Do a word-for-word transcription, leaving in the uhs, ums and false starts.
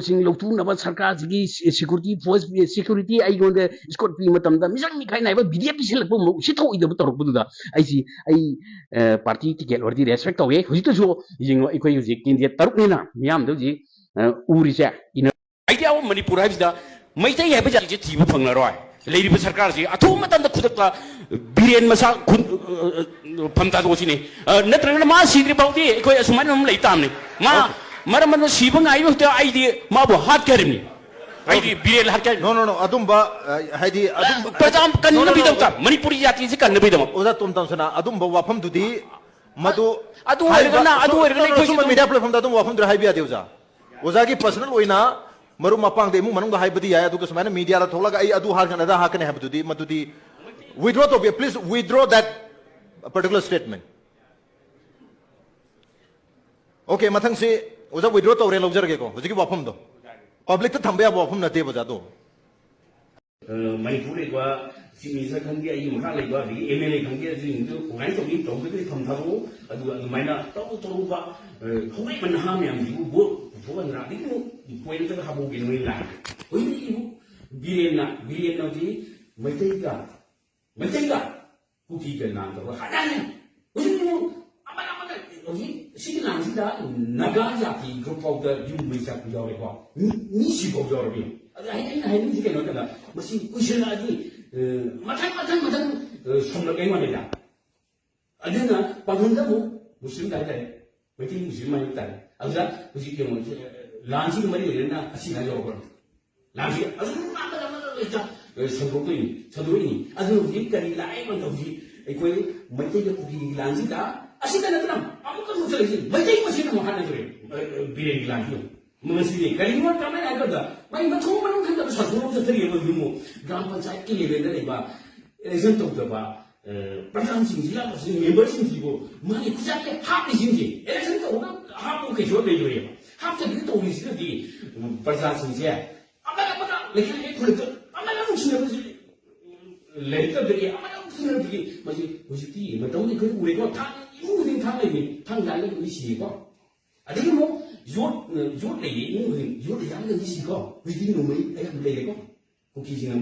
ꯁꯤꯡ ꯂꯧꯊꯣꯛꯅꯕ ꯁꯔꯀꯥꯔꯁꯤꯒꯤ ꯁꯤ-, security force, security ꯑꯩꯉꯣꯟꯗ escort ꯄꯤꯕ ꯃꯇꯝꯗ ꯃꯤꯆꯪ ꯃꯤꯈꯥꯏ ꯅꯥꯏꯕ ꯕꯤ ꯗꯤ ꯑꯦꯐ ꯄꯤꯁꯤꯜꯂꯛꯄ ꯑꯃꯨꯛ ꯁꯤ ꯊꯣꯛꯑꯣꯏꯗꯕ ꯇꯧꯔꯛꯄꯗꯨꯗ ꯑꯩꯁꯤ, ꯑꯩ, ꯑ, party ticket already respect ꯇꯧꯋꯦ꯫ ꯍꯧꯖꯤꯛꯇꯁꯨ ꯌꯦꯡꯉꯣ, ꯑꯩꯈꯣꯏ ꯍꯧꯖꯤꯛ candidate ꯇꯔꯨꯛꯅꯤꯅ ꯃꯤꯌꯥꯝꯗ ꯍꯧꯖꯤꯛ, ꯑ, ꯎꯔꯤꯁꯦ, ꯏꯟꯅ-, idea of ꯃꯅꯤꯄꯨꯔ ꯍꯥꯏꯕꯁꯤꯗ ꯃꯩꯇꯩ ꯍꯥꯏꯕ ꯖꯥꯇꯤꯁꯦ ꯊꯤꯕ ꯐꯪꯂꯔꯣꯏ꯫ ꯂꯩꯔꯤꯕ ꯁꯔꯀꯥꯔꯁꯤ ꯑꯊꯨꯕ ꯃꯇꯝꯗ ꯈꯨꯗꯛꯇ ꯕꯤꯔꯦꯟ ꯃꯁꯥ ꯈꯨꯟ-, ꯑ, ꯑ, ꯐꯝ ꯊꯥꯗꯣꯛꯑꯁꯤꯅꯦ꯫ ꯑ, ꯅꯠꯇ꯭ꯔꯒꯅ ꯃꯥ ꯁꯤꯗ꯭ꯔꯤ ꯐꯥꯎꯗꯤ ꯑꯩꯈꯣꯏ ꯑꯁꯨꯃꯥꯏꯅ ꯑꯗꯨꯝ ꯂꯩ ꯇꯥꯕꯅꯤ꯫ ꯃꯥ Okay. ꯃꯔꯝ ꯑꯗꯨꯅ ꯁꯤꯕ ꯉꯥꯏꯕ ꯈꯛꯇ ꯑꯩꯗꯤ ꯃꯥꯕꯨ ꯍꯥꯠꯀꯦ ꯍꯥꯏꯔꯤꯕꯅꯤ꯫ ꯑꯩꯗꯤ ꯕꯤꯔꯦꯟ ꯍꯥꯠꯀꯦ ꯍꯥꯏꯔꯤꯕꯅꯤ꯫ No, no, no. ꯑꯗꯨꯝꯕ, ꯑ, ꯍꯥꯏꯗꯤ ꯑꯗꯨꯝ, ꯄ꯭ꯔꯖꯥ No, no, no, ꯀꯟꯅꯕꯒꯤꯗꯃꯛꯇ, no. Manipuri ꯖꯥꯇꯤꯁꯤ ꯀꯟꯅꯕꯒꯤꯗꯃꯛ꯫ ꯑꯣꯖꯥ ꯇꯣꯝ ꯇꯝꯁꯅꯥ, ꯑꯗꯨꯝꯕ ꯋꯥꯐꯝꯗꯨꯗꯤ ꯃꯗꯨ ꯑꯗꯨ ꯍꯥꯏꯔꯤꯕ ꯑꯣꯏꯔꯒꯅ, ꯑꯗꯨ ꯑꯁꯨꯝ-, ꯑꯣꯏꯔꯒꯅ no, no, no, ꯑꯩꯈꯣꯏꯁꯨ ꯑꯁꯨꯝꯕ ꯑꯗꯨꯝ media platformꯗ ꯑꯗꯨꯝꯕ ꯋꯥꯐꯝꯗꯨꯗ ꯍꯥꯏꯕ ꯌꯥꯗꯦ, ꯑꯣꯖꯥ꯫ ꯑꯣꯖꯥꯒꯤ personal ꯑꯣꯏꯅ ꯃꯔꯨꯞ ꯃꯄꯥꯡꯗ ꯏꯃꯨꯡ ꯃꯅꯨꯡꯗ ꯍꯥꯏꯕꯗꯤ ꯌꯥꯏ, ꯑꯗꯨꯒ ꯁꯨꯃꯥꯏꯅ mediaꯗ ꯊꯣꯛꯂꯒ ꯑꯩ ꯑꯗꯨ ꯍꯥꯠꯀꯅꯤ, ꯑꯗꯥ ꯍꯥꯠꯀꯅꯤ ꯍꯥꯏꯕꯗꯨꯗꯤ, ꯃꯗꯨꯗꯤ withdraw ꯇꯧꯕꯤꯌꯨ, please withdraw that particular statement. Okay, ꯃꯊꯪꯁꯤ ꯑꯣꯖꯥ withdraw ꯇꯧꯔꯦ, ꯂꯧꯖꯔꯒꯦꯀꯣ, ꯍꯧꯖꯤꯛꯀꯤ ꯋꯥꯐꯝꯗꯣ꯫ Publicꯇ ꯊꯝꯕ ꯌꯥꯕ ꯋꯥꯐꯝ ꯅꯠꯇꯦꯕ, ꯑꯣꯖꯥ, ꯑꯗꯣ꯫ ꯑ, ꯃꯅꯤꯄꯨꯔ ꯂꯩꯕ Chief Minister ꯈꯪꯗꯦ, ꯑꯩꯒꯤ ꯃꯈꯥ ꯂꯩꯕ, ꯑꯗꯒꯤ M L A ꯈꯪꯗꯦ, ꯑꯗꯨꯁꯤꯡꯗꯨ organize ꯇꯧꯕꯤ-, ꯇꯧꯗ꯭ꯔꯒꯗꯤ ꯐꯝ ꯊꯥꯗꯣꯛꯎ꯫ ꯑꯗꯨꯒ ꯑꯗꯨꯃꯥꯏꯅ ꯇꯧꯔꯨ ꯇꯧꯔꯨꯕ, ꯑ, ꯍꯧꯒꯠꯂꯤꯕ ꯅꯍꯥ ꯃꯌꯥꯝꯁꯤꯕꯨ vote ꯄꯨꯊꯣꯛꯍꯟꯗ꯭ꯔꯥ? ꯑꯗꯒꯤ ꯑꯃꯨꯛ pointꯇꯒ ꯍꯥꯞꯄꯧꯒꯦ ꯅꯣꯏ line꯫ ꯍꯧꯖꯤꯛ ꯕꯤꯔꯦꯟꯅ, ꯕꯤꯔꯦꯟꯅ ꯍꯧꯖꯤꯛ ꯃꯩꯇꯩꯒ, ꯃꯩꯇꯩꯒ ꯀꯨꯀꯤꯒ ꯂꯥꯟ ꯇꯧꯔꯒ ꯍꯥꯠꯅꯔꯦ꯫ ꯍꯧꯖꯤꯛ ꯑꯃꯨꯛ ꯑꯃꯅ ꯑꯃꯅ ꯍꯧꯖꯤꯛ ꯁꯤꯒꯤ ꯂꯥꯟꯁꯤꯗ ꯅꯥꯒꯥ ꯖꯥꯇꯤ group ꯐꯥꯎꯗ ꯌꯨꯝ ꯃꯩ ꯆꯥꯛꯄ ꯌꯥꯎꯔꯦꯀꯣ꯫ ꯃꯤ, ꯃꯤ ꯁꯤꯐꯥꯎ ꯌꯥꯎꯔꯕꯅꯤ꯫ ꯑꯗ ꯑꯩ, ꯑꯩꯅ ꯍꯥꯏꯅꯤꯡꯉꯤꯁꯤ ꯀꯩꯅꯣ ꯍꯥꯏ ꯀꯥꯟꯗ ꯃꯁꯤ ꯀꯨꯏꯁꯜꯂꯛꯑꯗꯤ, ꯑ, ꯃꯊꯪ, ꯃꯊꯪ, ꯃꯊꯪ, ꯑ, ꯁꯣꯝꯂꯛꯀꯗꯣꯏ ꯃꯥꯜꯂꯦꯗ꯫ ꯑꯗꯨꯅ ꯄꯥꯡꯒꯜꯗ ꯑꯃꯨꯛ ꯃꯨꯁꯂꯤꯝꯗ ꯍꯥꯏꯇꯥꯔꯦ, ꯃꯩꯇꯩ ꯃꯨꯁꯂꯤꯝ ꯍꯥꯏꯕ ꯇꯥꯔꯦ꯫ ꯑꯗꯨꯗ ꯍꯧꯖꯤꯛ ꯌꯦꯡꯉꯣ, ꯂꯥꯟꯁꯤꯒꯤ ꯃꯔꯤ ꯂꯩꯅꯅ ꯑꯁꯤꯅ ꯌꯧꯔꯛꯄꯅꯤ꯫ ꯂꯥꯟꯁꯤ ꯑꯗꯨꯝ ꯑꯃꯗ ꯑꯃꯗ ꯂꯣꯏ ꯆ-, ꯁꯟꯗꯣꯛꯇꯣꯏꯅꯤ, ꯁꯟꯗꯣꯛꯏꯅꯤ꯫ ꯑꯗꯨꯅ ꯍꯧꯖꯤꯛ ꯀꯔꯤ ꯂꯥꯛꯑꯦ ꯍꯥꯏꯕꯗ ꯍꯧꯖꯤꯛ ꯑꯩꯈꯣꯏ ꯃꯩꯇꯩꯒ ꯀꯨꯀꯤꯒꯤ ꯂꯥꯟꯁꯤꯗ ꯑꯁꯤꯗ ꯅꯠꯇꯅ ꯑꯃꯨꯛꯀ ꯑꯃꯨꯛ ꯆꯠꯂꯛꯏꯁꯤ ꯃꯩꯇꯩ ꯃꯁꯦꯟ ꯑꯃꯨꯛ ꯍꯥꯠꯅꯗꯣꯔꯦ, ꯑ, ꯑ, ꯕꯤꯔꯦꯟꯒꯤ ꯂꯥꯟꯁꯤꯗ꯫ ꯃꯁꯤꯗꯤ ꯀꯔꯤꯒꯨꯝꯕ ꯀꯃꯥꯏꯅ ꯍꯥꯏꯕꯗ ꯃꯥꯒꯤ ꯃꯊꯣꯡ ꯃꯔꯝ ꯈꯪꯗꯕ ꯁꯟꯗꯣꯛ ꯑꯃꯨꯛ ꯆꯠꯊꯔꯤꯕ ꯍꯧꯖꯤꯛ ꯑꯃꯨꯛ ꯒ꯭ꯔꯥꯝ ꯄꯟꯆꯥꯌꯠꯀꯤ levelꯗ ꯂꯩꯕ election ꯇꯧꯗꯕ, ꯑ, ꯄ꯭ꯔꯖꯥꯁꯤꯡꯁꯤꯅ, memberꯁꯤꯡꯁꯤꯕꯨ ꯃꯥꯒꯤ ꯈꯨꯠꯆꯥꯛꯇ ꯍꯥꯞꯄꯤꯁꯤꯡꯁꯦ election ꯇꯧꯔꯒ ꯍꯥꯞꯄ ꯀꯩꯁꯨ ꯂꯩꯔꯣꯏꯌꯦꯕ꯫ ꯍꯥꯞꯇꯕꯤꯗ ꯇꯧꯔꯤꯁꯤꯅꯗꯤ, ꯎꯝ, ꯄ꯭ꯔꯖꯥꯁꯤꯡꯁꯦ ꯑꯃꯅ ꯑꯃꯅ ꯂꯩꯀꯥꯏ ꯍꯦꯛ ꯈꯨꯂꯛꯇ ꯑꯃꯅ ꯑꯃꯨꯛ ꯁꯤꯟꯅꯕꯁꯤ ꯂꯩꯔꯛꯇꯕꯗꯒꯤ ꯑꯃꯅ ꯑꯃꯨꯛ ꯁꯤꯟꯅꯕꯗꯒꯤ ꯃꯁꯤ ꯍꯧꯖꯤꯛꯇꯤ ꯃꯇꯧꯗꯤ ꯑꯩꯈꯣꯏ ꯎꯔꯦꯀꯣ꯫ ꯊꯥꯡ ꯏꯃꯨꯡ ꯈꯨꯗꯤꯡ ꯊꯥꯡ ꯂꯩꯕꯅꯤ, ꯊꯥꯡ ꯂꯥꯟꯅ ꯂꯣꯏ ꯁꯤꯌꯦꯀꯣ꯫ ꯑꯗꯒꯤ ꯑꯃꯨꯛ ꯌꯣꯠ, ꯌꯣꯠ ꯂꯩꯌꯦ ꯏꯃꯨꯡ ꯈꯨꯗꯤꯡ꯫ ꯌꯣꯠ ꯂꯩ ꯌꯥꯝꯅ ꯃꯤꯁꯤꯀꯣ꯫ ꯍꯧꯖꯤꯛꯇꯤ ꯅꯣꯡꯃꯩ ꯑꯌꯥꯝꯕ ꯂꯩꯔꯦꯀꯣ꯫ ꯀꯨꯀꯤꯁꯤꯡꯅ